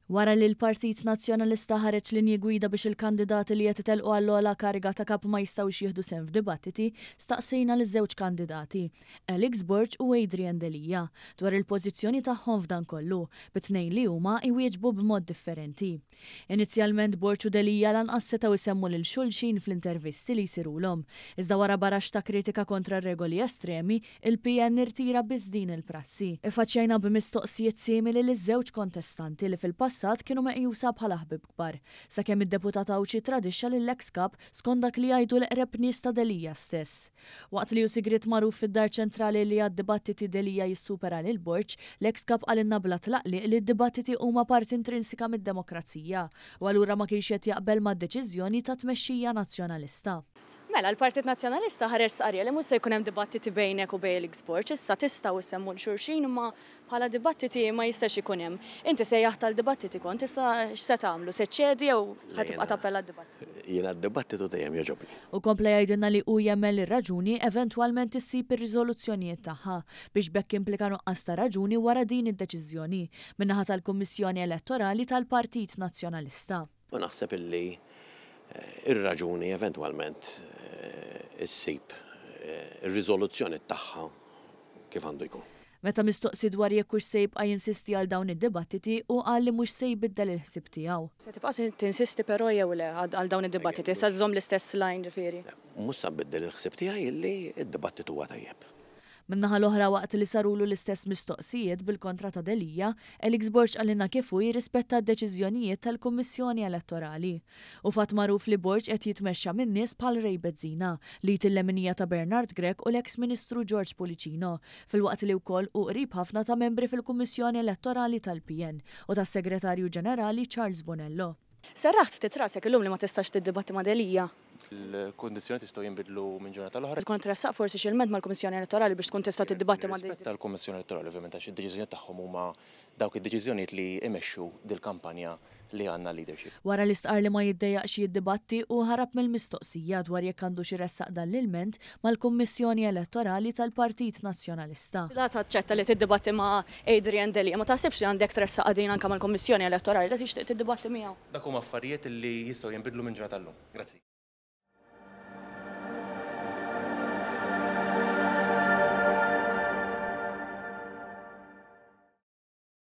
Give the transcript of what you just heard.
Wara li l-Partit Nazzjonalista ħareġ linji gwida biex il-kandidati li qed itellqu għall-ogħla kariga ta' kap ma jistgħux jieħdu sehem f'dibattiti, staqsejna liż-żewġ kandidati, Alex Borg u Adrian Delia, dwar il-pożizzjoni tagħhom f'dan kollu, bit-tnejn li huma jwieġbu b'mod differenti. Inizjalment Borg u Delia lanqas setgħu jsemmu lil xulxin fl-intervisti li jsirulhom, iżda wara baraxx ta' kritika kontra r-regoli estremi, Il-PN irtira biss din il-prassi. Iffaċċjajna b'mistoqsijiet simili liż-żewġ kontestanti li fil-passat kienu meqjusa bħala ħbieb kbar, sakemm id-deputat Għawdxi ttradixxa lill-eks Kap skont dak li jgħidu l-eqreb nies ta' Delia stess. Waqt li hu sigriet magħruf fid-Dar Ċentrali li għad-dibattiti Delia jissupera lil Borg, l-eks Kap qalilna bla tlaqliq li d-dibattiti huma parti intrinsika mid-demokrazija u allura ma kienx qed jaqbel mad-deċiżjoni tat-tmexxija Nazzjonalista. Mela, l-Partit Nazzjonalista ħareġ stqarrija li mhux se jkun hemm dibattiti bejnek u bejn Alex Borg. Issa tistgħu ssemmu 'l xulxin imma bħala dibattiti ma jistax ikun hemm. Inti sejjaħt għal dibattiti kont, issa x'se tagħmlu? Se ċċedi jew ħa tibqa' tappella għad-dibattiti? Jiena d-dibattitu dejjem jogħġobni. Hu kompla jgħidilna li hu jemmen li r-raġuni eventwalment issib ir-riżoluzzjonijiet tagħha, biex b'hekk implika nuqqas ta' raġuni wara din id-deċiżjoni, min-naħa tal-Kummissjoni Elettorali tal-Partit Nazzjonalista. U naħseb illi r-raġuni eventwalment issib ir-riżoluzzjoni tagħha kif għandu jkun. Meta mistoqsi dwar jekk hux se jibqa' jinsisti għal dawn id-dibattiti, hu qal li mhux se jbiddel il-ħsieb tiegħu. Se tibqa' tinsisti però jew le għal dawn id-dibattiti? Se żżomm l-istess line ġifieri? Mhux se nbiddel il-ħsieb tiegħi illi d-dibattitu huwa tajjeb. Min-naħa l-oħra waqt li sarulu l-istess mistoqsijiet bil-kontra ta' Delia, Alex Borg qalilna kif hu jirrispetta d-deċiżjonijiet tal-Kummissjoni Elettorali. Hu fatt magħruf li Borg qed jitmexxa minn nies bħal Ray Bezzina, l-id il-leminija ta' Bernard Grech u l-eks Ministru George Pullicino, filwaqt li wkoll hu qrib ħafna ta' membri fil-Kummissjoni Elettorali tal-PN u tas-Segretarju Ġenerali Charles Bonello. Serraħt ftit rasek illum li ma tistax tiddibatti ma' Delia? Il-kundizzjonijiet jistgħu jinbidlu minn ġurnata għal oħra. Tkun tressaq forsi xi lment mal-Kummissjoni Elettorali biex tkun tista' tiddibatti ma' Nirrispetta l-Kummissjoni Elettorali ovvjament għax id-deċiżjonijiet tagħhom huma dawk id-deċiżjonijiet li jmexxu dil-kampanja li għandna leadership. Wara li stqarr li ma jiddejjaqx jiddibatti, hu ħarab mill-mistoqsija dwar jekk għandux iressaq dan l-ilment mal-Kummissjoni Elettorali tal-Partit Nazzjonalista. La taċċetta li tiddibatti ma' Adrian Delia, ma taħsibx li għandek tressaqha din anke mal-Kummissjoni Elettorali li tixtieq tiddibatti miegħu? Dak huma affarijiet li jistgħu jinbidlu minn ġurnata għal-lum. Grazzi.